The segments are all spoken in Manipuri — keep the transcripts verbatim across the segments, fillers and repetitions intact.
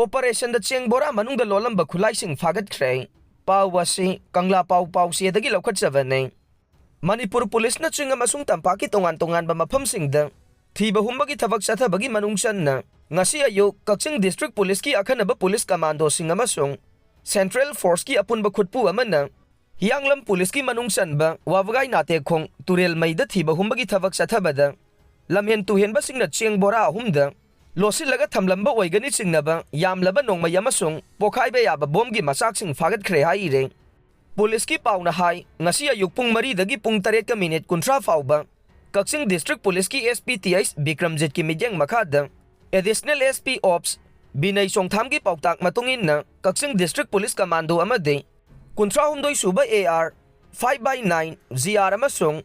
ꯑꯣꯄꯔꯦꯁꯟꯗ ꯆꯦꯡ ꯕꯣꯔꯥ ꯃꯅꯨꯡꯗ ꯂꯣꯜꯂꯝꯕ ꯈꯨꯠꯂꯥꯏꯁꯤꯡ ꯐꯥꯒꯠꯈ꯭ꯔꯦ꯫ ꯄꯥꯎ ꯑꯁꯤ ꯀꯪꯂꯥ ꯄꯥꯎ ꯄꯥꯎꯆꯦꯗꯒꯤ ꯂꯧꯈꯠꯆꯕꯅꯤ꯫ ꯃꯅꯤꯄꯨꯔ ꯄꯨꯂꯤꯁꯅ ꯆꯤꯡ ꯑꯃꯁꯨꯡ ꯇꯝꯄꯥꯛꯀꯤ ꯇꯣꯉꯥꯟ ꯇꯣꯉꯥꯟꯕ ꯃꯐꯝꯁꯤꯡꯗ ꯊꯤꯕ ꯍꯨꯝꯕꯒꯤ ꯊꯕꯛ ꯆꯠꯊꯕꯒꯤ ꯃꯅꯨꯡ ꯆꯟꯅ ꯉꯁꯤ ꯑꯌꯨꯛ ꯀꯛꯆꯤꯡ ꯗꯤꯁꯇ꯭ꯔꯤꯛ ꯄꯨꯂꯤꯁꯀꯤ ꯑꯈꯟꯅꯕ ꯄꯨꯂꯤꯁ ꯀꯃꯥꯟꯗꯣꯁꯤꯡ ꯑꯃꯁꯨꯡ ꯁꯦꯟꯇ꯭ꯔꯦꯜ ꯐꯣꯔꯁꯀꯤ ꯑꯄꯨꯟꯕ ꯈꯨꯠꯄꯨ ꯑꯃꯅ ꯍꯤꯌꯥꯡꯂꯝ ꯄꯨꯂꯤꯁꯀꯤ ꯃꯅꯨꯡ ꯆꯟꯕ ꯋꯥꯕꯒꯥꯏ ꯅꯥꯇꯦꯛꯈꯣꯡ ꯇꯨꯔꯦꯜ ꯃꯩꯗ ꯊꯤꯕ ꯍꯨꯝꯕꯒꯤ ꯊꯕꯛ ꯆꯠꯊꯕꯗ ꯂꯝꯍꯦꯟ ꯇꯨꯍꯦꯟꯕꯁꯤꯡꯅ ꯆꯦꯡ ꯕꯣꯔꯥ ꯑꯍꯨꯝꯗ ꯂꯣꯠꯁꯤꯜꯂꯒ ꯊꯝꯂꯝꯕ ꯑꯣꯏꯒꯅꯤ ꯆꯤꯡꯅꯕ ꯌꯥꯝꯂꯕ ꯅꯣꯡꯃꯩ ꯑꯃꯁꯨꯡ ꯄꯣꯈꯥꯏꯕ ꯌꯥꯕ ꯕꯣꯝꯒꯤ ꯃꯆꯥꯛꯁꯤꯡ ꯐꯥꯒꯠꯈ꯭ꯔꯦ ꯍꯥꯏꯔꯦ꯫ ꯄꯨꯂꯤꯁꯀꯤ ꯄꯥꯎꯅ ꯍꯥꯏ, ꯉꯁꯤ ꯑꯌꯨꯛ ꯄꯨꯡ ꯃꯔꯤꯗꯒꯤ ꯄꯨꯡ ꯇꯔꯦꯠꯀ ꯃꯤꯅꯤꯠ ꯀꯨꯟꯊ꯭ꯔꯥ ꯐꯥꯎꯕ ꯀꯛꯆꯤꯡ ꯗꯤꯁꯇ꯭ꯔꯤꯛ ꯄꯨꯂꯤꯁꯀꯤ ꯑꯦꯁ ꯄꯤ ꯇꯤ ꯑꯩꯆ ꯕꯤꯀ꯭ꯔꯝꯖꯤꯠꯀꯤ ꯃꯤꯠꯌꯦꯡ ꯃꯈꯥꯗ ꯑꯦꯗꯤꯁꯅꯦꯜ ꯑꯦꯁ ꯄꯤ ꯑꯣꯞꯁ ꯕꯤꯅꯩ ꯆꯣꯡꯊꯥꯝꯒꯤ ꯄꯥꯎꯇꯥꯛ ꯃꯇꯨꯡ ꯏꯟꯅ ꯀꯛꯆꯤꯡ ꯗꯤꯁꯇ꯭ꯔꯤꯛ ꯄꯨꯂꯤꯁ ꯀꯃꯥꯟꯗꯣ ꯑꯃꯗꯤ ꯀꯨꯟꯊ꯭ꯔꯥꯍꯨꯝꯗꯣꯏ ꯁꯨꯕ A R, five by nine, G R ꯑꯃꯁꯨꯡ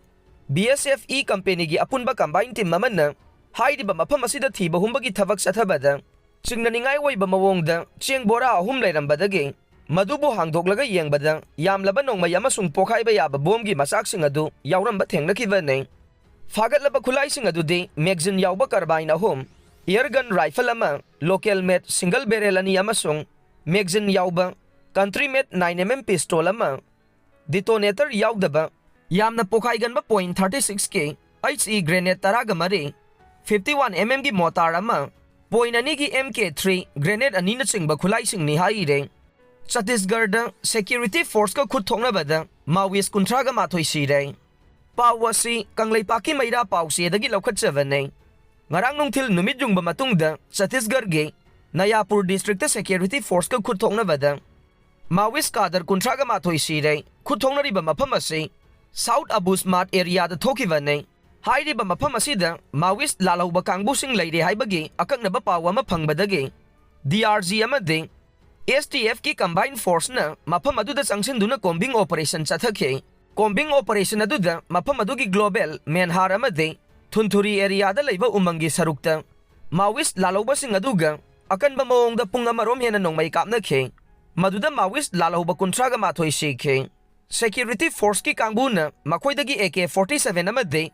ꯕꯤ ꯑꯦꯁ ꯑꯦꯐ ꯏ ꯀꯝꯄꯦꯅꯤꯒꯤ ꯑꯄꯨꯟꯕ ꯀꯝꯕꯥꯏꯟ ꯇꯤꯝ ꯑꯃꯅ ꯍꯥꯏꯔꯤꯕ ꯃꯐꯝ ꯑꯁꯤꯗ ꯊꯤꯕ ꯍꯨꯝꯕꯒꯤ ꯊꯕꯛ ꯆꯠꯊꯕꯗ ꯆꯤꯡꯅꯅꯤꯡꯉꯥꯏ ꯑꯣꯏꯕ ꯃꯑꯣꯡꯗ ꯆꯦꯡ ꯕꯣꯔꯥ ꯑꯍꯨꯝ ꯂꯩꯔꯝꯕꯗꯒꯤ ꯃꯗꯨꯕꯨ ꯍꯥꯡꯗꯣꯛꯂꯒ ꯌꯦꯡꯕꯗ ꯌꯥꯝꯂꯕ ꯅꯣꯡꯃꯩ ꯑꯃꯁꯨꯡ ꯄꯣꯈꯥꯏꯕ ꯌꯥꯕ ꯕꯣꯝꯒꯤ ꯃꯆꯥꯛꯁꯤꯡ ꯑꯗꯨ ꯌꯥꯎꯔꯝꯕ ꯊꯦꯡꯅꯈꯤꯕꯅꯤ꯫ ꯐꯥꯒꯠꯂꯕ ꯈꯨꯠꯂꯥꯏꯁꯤꯡ ꯑꯗꯨꯗꯤ ꯃꯦꯒꯖꯤꯟ ꯌꯥꯎꯕ carbine ꯑꯍꯨꯝ, air gun rifle ꯑꯃ, local made single barrel ꯑꯅꯤ ꯑꯃꯁꯨꯡ ꯃꯦꯒꯖꯤꯟ ꯌꯥꯎꯕ country made nine M M pistol ꯑꯃ, detonator ꯌꯥꯎꯗꯕ, ꯌꯥꯝꯅ ꯄꯣꯈꯥꯏꯒꯟꯕ point thirty six ꯀꯤ H E grenade ꯇꯔꯥꯒ ꯃꯔꯤ, fifty one M M ꯒꯤ mortar ꯑꯃ, point ꯑꯅꯤꯒꯤ M K three grenade ꯑꯅꯤꯅꯆꯤꯡꯕ ꯈꯨꯠꯂꯥꯏꯁꯤꯡꯅꯤ ꯍꯥꯏꯔꯦ꯫ ꯆꯇꯤꯁꯒꯔꯗ security forceꯀ ꯈꯨꯠ ꯊꯣꯛꯅꯕꯗ Maoist ꯀꯨꯟꯊ꯭ꯔꯥꯒ ꯃꯥꯊꯣꯏ ꯁꯤꯔꯦ꯫ ꯄꯥꯎ ꯑꯁꯤ ꯀꯪꯂꯩꯄꯥꯛꯀꯤ ꯃꯩꯔꯥ ꯄꯥꯎꯆꯦꯗꯒꯤ ꯂꯧꯈꯠꯆꯕꯅꯤ꯫ ꯉꯔꯥꯡ ꯅꯨꯡꯊꯤꯜ ꯅꯨꯃꯤꯠ ꯌꯨꯡꯕ ꯃꯇꯨꯡꯗ ꯆꯇꯤꯁꯒꯔꯒꯤ ꯅꯌꯥꯄꯨꯔ ꯗꯤꯁꯇ꯭ꯔꯤꯛꯇ security forceꯀ ꯈꯨꯠ ꯊꯣꯛꯅꯕꯗ Maoist ꯀꯥꯗꯔ ꯀꯨꯟꯊ꯭ꯔꯥꯒ ꯃꯥꯊꯣꯏ ꯁꯤꯔꯦ꯫ ꯈꯨꯠ ꯊꯣꯛꯅꯔꯤꯕ ꯃꯐꯝ ꯑꯁꯤ South Abusmat areaꯗ ꯊꯣꯛꯈꯤꯕꯅꯤ꯫ ꯍꯥꯏꯔꯤꯕ ꯃꯐꯝ ꯑꯁꯤꯗ Maoist ꯂꯥꯜꯍꯧꯕ ꯀꯥꯡꯕꯨꯁꯤꯡ ꯂꯩꯔꯦ ꯍꯥꯏꯕꯒꯤ ꯑꯀꯛꯅꯕ ꯄꯥꯎ ꯑꯃ ꯐꯪꯕꯗꯒꯤ D R G ꯑꯃꯗꯤ S T Fꯀꯤ combined forceꯅ ꯃꯐꯝ ꯑꯗꯨꯗ ꯆꯪꯁꯤꯟꯗꯨꯅ combing operation ꯆꯠꯊꯈꯤ꯫ Combing operation ꯑꯗꯨꯗ ꯃꯐꯝ ꯑꯗꯨꯒꯤ Global, Menhar ꯑꯃꯗꯤ Thunthuri areaꯗ ꯂꯩꯕ ꯎꯃꯪꯒꯤ ꯁꯔꯨꯛꯇ Maoist ꯂꯥꯜꯍꯧꯕꯁꯤꯡ ꯑꯗꯨꯒ ꯑꯀꯟꯕ ꯃꯑꯣꯡꯗ ꯄꯨꯡ ꯑꯃꯔꯣꯝ ꯍꯦꯟꯅ ꯅꯣꯡꯃꯩ ꯀꯥꯞꯅꯈꯤ꯫ ꯃꯗꯨꯗ Maoist ꯂꯥꯜꯍꯧꯕ ꯀꯨꯟꯊ꯭ꯔꯥꯒ ꯃꯥꯊꯣꯏ ꯁꯤꯈꯤ꯫ Security forceꯀꯤ ꯀꯥꯡꯕꯨꯅ ꯃꯈꯣꯏꯗꯒꯤ A K forty seven ꯑꯃꯗꯤ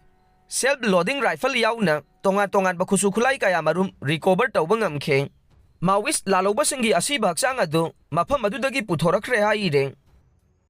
self loading rifle ꯌꯥꯎꯅ ꯇꯣꯉꯥꯟ ꯇꯣꯉꯥꯟꯕ ꯈꯨꯠꯁꯨ ꯈꯨꯠꯂꯥꯏ ꯀꯌꯥ ꯃꯔꯨꯝ recover ꯇꯧꯕ ꯉꯝꯈꯤ꯫ ꯃꯥꯋꯤꯁ ꯂꯥꯜꯍꯧꯕꯁꯤꯡꯒꯤ ꯑꯁꯤꯕ ꯍꯛꯆꯥꯡ ꯑꯗꯨ ꯃꯐꯝ ꯑꯗꯨꯗꯒꯤ ꯄꯨꯊꯣꯔꯛꯈ꯭ꯔꯦ ꯍꯥꯏꯔꯦ꯫